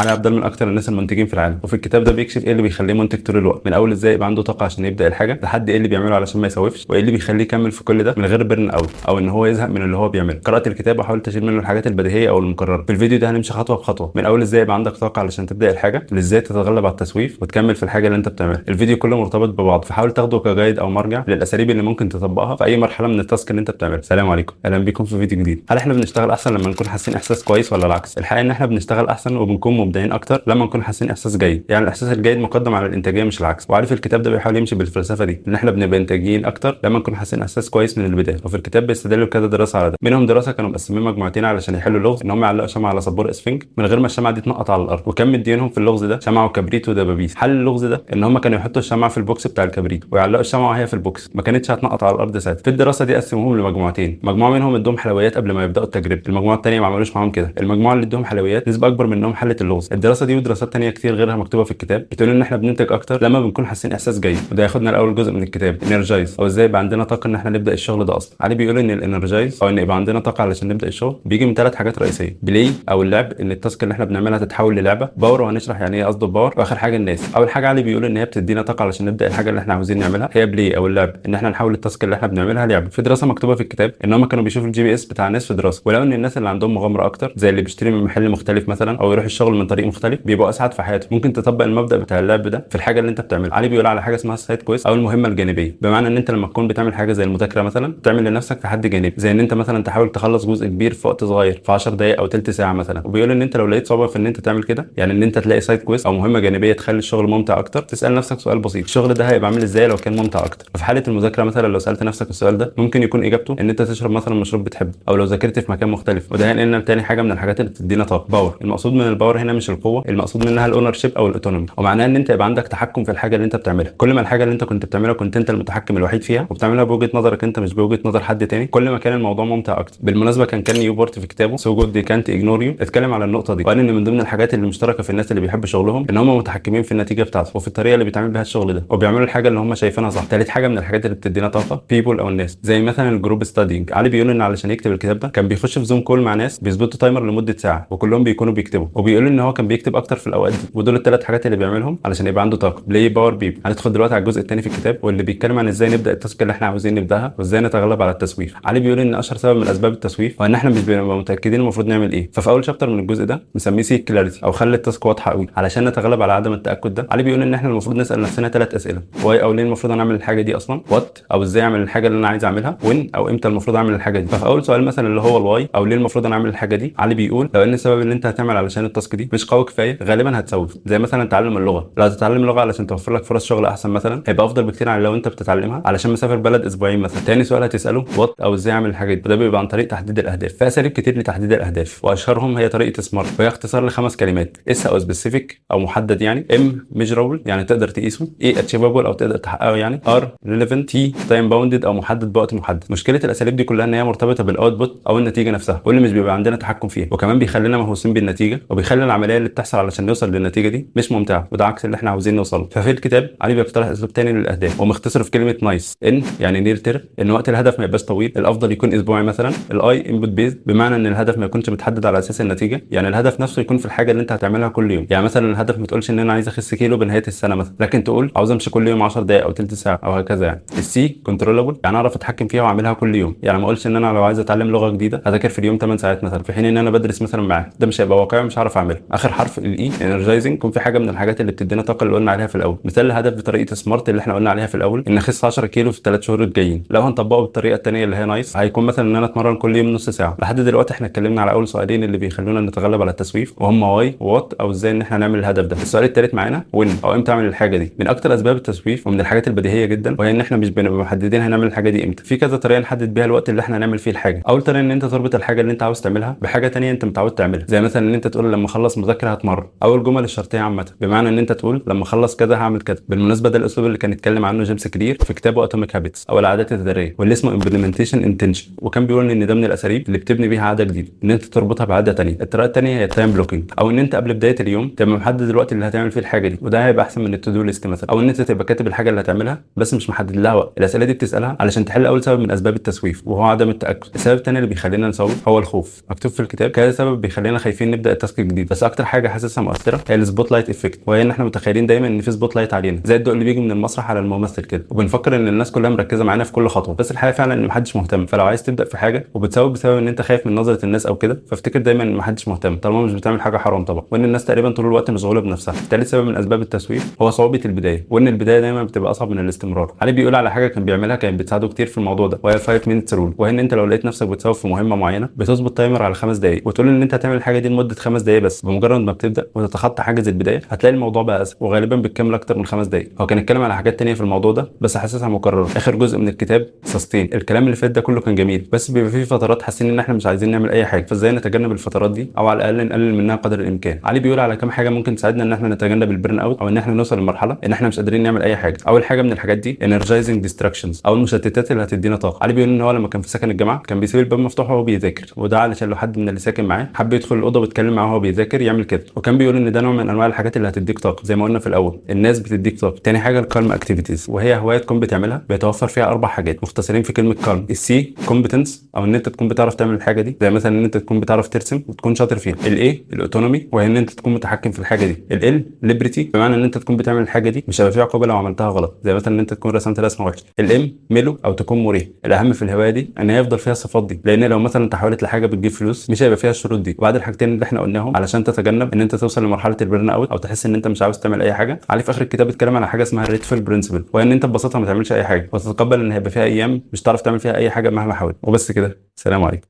علي عبد من اكتر الناس المنتجين في العالم، وفي الكتاب ده بيكشف ايه اللي بيخليه منتج طول الوقت، من اول ازاي يبقى عنده طاقة عشان يبدا الحاجة لحد ايه اللي بيعمله علشان ما يسوفش، وايه اللي بيخليه يكمل في كل ده من غير burn out او ان هو يزهق من اللي هو بيعمله. قرات الكتاب وحاولت اشيل منه الحاجات البديهيه او المكرره. في الفيديو ده هنمشي خطوة بخطوة، من اول ازاي يبقى عندك طاقة علشان تبدا الحاجة لازاي تتغلب على التسويف وتكمل في الحاجة اللي انت بتعملها. الفيديو كله مرتبط ببعض، فحاول تاخده ك guide او مرجع للاساليب اللي ممكن تطبقها في اي مرحلة من ال task اللي انت بتعملها. السلام عليكم، اهلا بيكم في فيديو جديد. هل احنا بنشتغل احسن لما نكون حاسين احساس كويس ولا العكس؟ الحقيقة ان احنا بنشتغل احسن وبنكون مبدعين اكتر لما نكون حاسين احساس جيد، يعني الاحساس الجيد مقدم على الانتاجية مش العكس. وعلي في الكتاب ده بيحاول يمشي بالفلسفة دي، ان احنا بنبقى انتاجيين اكتر لما نكون حاسين احساس كويس من البدايه. وفي الكتاب بيستدلوا بكذا دراسة على ده، منهم دراسة كانوا مقسمين مجموعتين علشان يحلوا لغز ان هم يعلقوا شمعة على سبور اسفنج من غير ما الشمعة دي تنقط على الارض، وكان مدينهم في اللغز ده شمعة وكبريت ودبابيس. حل اللغز ده ان هم كانوا يحطوا الشمعة في ال box بتاع الكبريت ويعلقوا الشمعة وهي في ال box، ما كانتش هتنقط على الارض ساعتها. في الدراسة دي قسموهم لمجموعتين، مجموعة منهم ادوهم حلويات قبل ما يبداوا التجربه، المجموعة الثانية ما عملوش معاهم كده. المجموعة اللي ادوهم حلويات نسبه اكبر منهم حلت اللغز. الدراسة دي ودراسات ثانية كتير غيرها مكتوبة في الكتاب بتقول ان احنا بننتج اكتر لما بنكون حاسين احساس جيد. وده ياخدنا لاول جزء من الكتاب، energize، او ازاي يبقى عندنا طاقة ان احنا نبدا الشغل ده اصلا. علي بيقول ان ال energize او ان يبقى عندنا طاقة علشان نبدا الشغل بيجي من ثلاث حاجات رئيسيه: play او اللعب، ان ال task اللي احنا بنعملها تتحول للعبه، power وهنشرح يعني ايه قصده power، واخر حاجة الناس. اول حاجة علي بيقول ان هي بتدينا طاقة علشان نبدا الحاجة اللي احنا عاوزين نعملها هي play او اللعب، ان احنا نحول ال task اللي احنا بنعملها لعبه. في دراسة مكتوبة في الكتاب ان هم كانوا بيشوفوا ال GPS بتاع الناس في دراسه، ولقوا ان الناس اللي عندهم مغامرة اكتر زي اللي بيشتري من محل مختلف مثلا او يروح الشغل من طريق مختلف بيبقوا اسعد في حياتهم. ممكن تطبق المبدا بتاع اللعب ده في الحاجة اللي انت بتعملها. علي بيقول على حاجة اسمها ال side quest او المهمة الجانبيه، بمعنى ان انت لما تكون بتعمل حاجة زي المذاكرة مثلا تعمل لنفسك تحدي جانبي، زي ان انت مثلا تحاول تخلص جزء كبير في وقت صغير في 10 دقائق او تلت ساعة مثلا. وبيقول ان انت لو لقيت صعوبة في ان انت تعمل كده، يعني ان انت تلاقي side quest او مهمة جانبيه تخلي الشغل ممتع اكتر، تسال نفسك سؤال بسيط: الشغل ده هيبقى عامل ازاي لو كان ممتع اكتر؟ ففي حاله المذاكرة مثلا لو سالت نفسك السؤال ده ممكن يكون اجابته ان انت تشرب مثلا مشروب بتحبه، او لو ذاكرت في مكان مختلف. وده هينقلنا لتاني حاجة من الحاجات اللي بتدينا طاقه، power. المقصود من ال power هنا مش القوه، المقصود منها ال ownership او ال autonomy، ومعناه ان انت يبقى عندك تحكم في الحاجة اللي انت بتعملها. كل ما الحاجة اللي انت كنت بتعملها كنت انت المتحكم الوحيد فيها وبتعملها بوجهه نظرك انت مش بوجهه نظر حد تاني، كل ما كان الموضوع ممتع اكتر. بالمناسبة كان كال نيوبورت في كتابه سو جود دي كانت اجنور يو اتكلم على النقطة دي، وقال ان من ضمن الحاجات اللي مشتركة في الناس اللي بيحبوا شغلهم ان هم متحكمين في النتيجة بتاعته وفي الطريقة اللي بيتعمل بيها الشغل ده، وبيعملوا الحاجة اللي هم شايفينها صح. ثالث حاجة من الحاجات اللي بتدينا طاقه، people او الناس، زي مثلا ال group studying. علي بيقول ان علشان يكتب الكتاب ده كان بيخش في Zoom call مع ناس بيظبطوا timer لمدة ساعة وكلهم بيكونوا بيكتبوا، وبيقول ان هو كان بيكتب اكتر في الاوقات دي. ودول الثلاث حاجات اللي بيعملهم علشان يبقى عنده طاقه: play، power، people. هندخل دلوقتي على الجزء الثاني في الكتاب واللي بيتكلم عن ازاي نبدا ال task اللي احنا عاوزين نبداها وازاي نتغلب على التسويف. علي بيقول ان اشهر سبب من اسباب التسويف هو ان احنا مش بنبقى متاكدين المفروض نعمل ايه. ففي اول chapter من الجزء ده مسميه seek clarity او خلي ال task واضحة قوي علشان نتغلب على عدم التاكد ده. علي بيقول ان احنا المفروض نسال نفسنا ثلاث اسئله: why او ليه المفروض انا اعمل الحاجة دي اصلا، what او ازاي اعمل الحاجة اللي انا عايز اعملها، when او امتى المفروض اعمل الحاجة دي. ففي اول سؤال مثلا اللي هو ال why او ليه المفروض انا اعمل الحاجة دي، علي بيقول لو ان السبب اللي انت هتعمل علشان ال task دي مش قوي كفاية غالبا هتسوف. زي مثلا تعلم اللغة، لو هتتعلم لغة علشان توفر لك فرص شغل احسن مثلا هيبقى افضل بكتير عن لو انت بتتعلمها علشان مسافر بلد اسبوعين مثلا. تاني سؤال هتساله what او ازاي اعمل الحاجة دي، وده بيبقى عن طريق تحديد الاهداف. في اساليب كتير لتحديد الاهداف واشهرهم هي طريقه SMART، وهي اختصار لخمس كلمات: S او specific او محدد يعني، M measurable يعني تقدر تقيسه، A achievable او تقدر تحققه يعني، R relevant، T time bounded او محدد بوقت محدد. مشكلة الاساليب دي كلها ان هي مرتبطة بال output او النتيجة نفسها، واللي مش بيبقى عندنا تحكم فيها، وكمان بيخلينا مهووسين بالنتيجة وبيخلي العملية اللي بتحصل علشان نوصل للنتيجة دي مش ممتعه، وده عكس اللي احنا عاوزين نوصله. ففي الكتاب علي بيقترح اسلوب تاني للاهداف ومختصر في كلمة NICE. N يعني near term، ان وقت الهدف ما يبقاش طويل، الافضل يكون اسبوعي مثلا. ال I input based، بمعنى ان الهدف ما يكونش متحدد على اساس النتيجه، يعني الهدف نفسه يكون في الحاجة اللي انت هتعملها كل يوم. يعني مثلا الهدف ما تقولش ان انا عايز اخس كيلو بنهاية السنة مثلا، لكن تقول عاوز امشي كل يوم 10 دقائق او تلت ساعة او هكذا. يعني ال C controllable، يعني اعرف اتحكم فيها واعملها كل يوم. يعني ما اقولش ان انا لو عايز اتعلم لغة جديدة هذاكر في اليوم 8 ساعات مثلا، في حين ان انا بدرس مثلا معاه، ده مش هيبقى واقعي ومش هعرف اعمله. اخر حرف ال E energizing، يكون في حاجة من الحاجات اللي بتدينا طاقة اللي قلنا عليها في الاول. مثال الهدف بطريقة SMART اللي احنا قلنا عليها في الاول ان اخس 10 كيلو في الثلاث شهور الجايين، لو هنطبقه بالطريقة الثانية اللي هي NICE هيكون مثلا ان انا اتمرن كل يوم نص ساعة. لحد دلوقتي احنا اتكلمنا على اول سؤالين اللي بيخلونا نتغلب على التسويف، وهم why و what او ازاي ان احنا نعمل الهدف ده. السؤال الثالث معانا when او امتى اعمل الحاجة دي. من اكتر اسباب التسويف ومن الحاجات البديهيه جدا وهي ان احنا مش بنبقى محددين هنعمل الحاجة دي امتى. في كذا طريقه نحدد بيها الوقت اللي احنا هنعمل فيه الحاجة. اول طريقه ان انت تربط الحاجة اللي انت عاوز تعملها بحاجة تانية انت متعود تعملها، زي مثلا ان انت تقول لما اخلص مذاكرة هتمرن، او الجمل الشرطية عامة، بمعنى ان انت تقول لما اخلص كذا هعمل كذا. بالمناسبة ده الاسلوب اللي كان اتكلم عنه جيمس كلير في كتابه Atomic Habits او العادات الذرية واللي اسمه implementation intention، وكان بيقول ان ده من الاساليب اللي بتبني بيها عادة جديدة ان انت تربطها بعادة تانية. الطريقة التانية هي ال time blocking، او ان انت قبل بداية اليوم تبقى محدد الوقت اللي هتعمل فيه الحاجة دي، وده هيبقى احسن من ال to do list مثلا، او ان انت تبقى كاتب الحاجة اللي هتعملها بس مش محدد لها وقت. الاسئلة دي بتسالها علشان تحل اول سبب من اسباب التسويف وهو عدم التاكد. السبب الثاني اللي بيخلينا نسوف هو الخوف. مكتوب في الكتاب كذا سبب بيخلينا خايفين نبدا ال task الجديد، بس اكتر اكتر حاجة حاسسها مؤثرة هي ال spotlight effect، وهي ان احنا متخيلين دايما ان في spotlight علينا، زي الضوء اللي بيجي من المسرح على الممثل كده، وبنفكر ان الناس كلها مركزه معانا في كل خطوه، بس الحقيقة فعلا ان محدش مهتم. فلو عايز تبدا في حاجة وبتسوف بسبب ان انت خايف من نظره الناس او كده، فافتكر دايما ان محدش مهتم طالما مش بتعمل حاجة حرام طبعا، وان الناس تقريبا طول الوقت مشغولة بنفسها. ثالث سبب من اسباب التسويف هو صعوبة البدايه، وان البداية دايما بتبقى اصعب من الاستمرار. علي بيقول على حاجة كان بيعملها كانت بتساعده كتير في الموضوع ده، وهي 5 minutes rule، وهي ان انت لو لقيت نفسك بتسوف في مهمة معينة بتظبط timer على 5 دقائق وتقول ان انت هتعمل الحاجة دي لمدة 5 دقائق بس. بمجرد ما بتبدا وتتخطى حاجز البداية هتلاقي الموضوع بقى اسهل، وغالبا بتكمل اكتر من 5 دقائق. هو كان اتكلم على حاجات تانية في الموضوع ده بس حاسسها مكرره. اخر جزء من الكتاب sustain. الكلام اللي فات ده كله كان جميل، بس بيبقى فيه فترات حاسين ان احنا مش عايزين نعمل اي حاجه، فازاي نتجنب الفترات دي او على الاقل نقلل منها قدر الامكان؟ علي بيقول على كام حاجة ممكن تساعدنا ان احنا نتجنب ال burnout او ان احنا نوصل لمرحلة ان احنا مش قادرين نعمل اي حاجه. اول حاجة من الحاجات دي energizing distractions او المشتتات اللي هتدينا طاقه. علي بيقول ان هو لما كان في سكن الجامعة كان بيسيب الباب مفتوح وهو بيذاكر، وده علشان لو حد من اللي ساكن معاه حب يدخل الاوضة ويتكلم معاه وهو بيذاكر يعمل كده. وكان بيقول ان ده نوع من انواع الحاجات اللي هتديك طاقه، زي ما قلنا في الاول الناس بتديك طاقه. تاني حاجة ال calm activities، وهي هواية تكون بتعملها بيتوفر فيها اربع حاجات مختصرين في كلمة calm. ال C competence، او ان انت تكون بتعرف تعمل الحاجة دي، زي مثلا ان انت تكون بتعرف ترسم وتكون شاطر فيها. ال A ال autonomy، وهي ان انت تكون متحكم في الحاجة دي. ال L liberty، بمعنى ان انت تكون بتعمل الحاجة دي مش هيبقى في عقوبه لو عملتها غلط، زي مثلا ان انت تكون رسمت رسمه وحشه. ال M mellow او تكون مريح. الاهم في الهواية دي ان هي يفضل فيها الصفات دي، لان لو مثلا تحولت لحاجة بتجيب فلوس مش هيبقى فيها الشروط دي. وبعد الحاجتين اللي احنا قلناهم علشان تتجنب ان انت توصل لمرحلة ال burnout او تحس ان انت مش عاوز تعمل اي حاجه، علي في اخر الكتاب اتكلم على حاجة اسمها ال red pill principle، وهي ان انت ببساطة ما تعملش اي حاجة وتتقبل ان هيبقى فيها ايام مش هتعرف تعمل فيها اي حاجة مهما حاولت. وبس كده، سلام عليكم.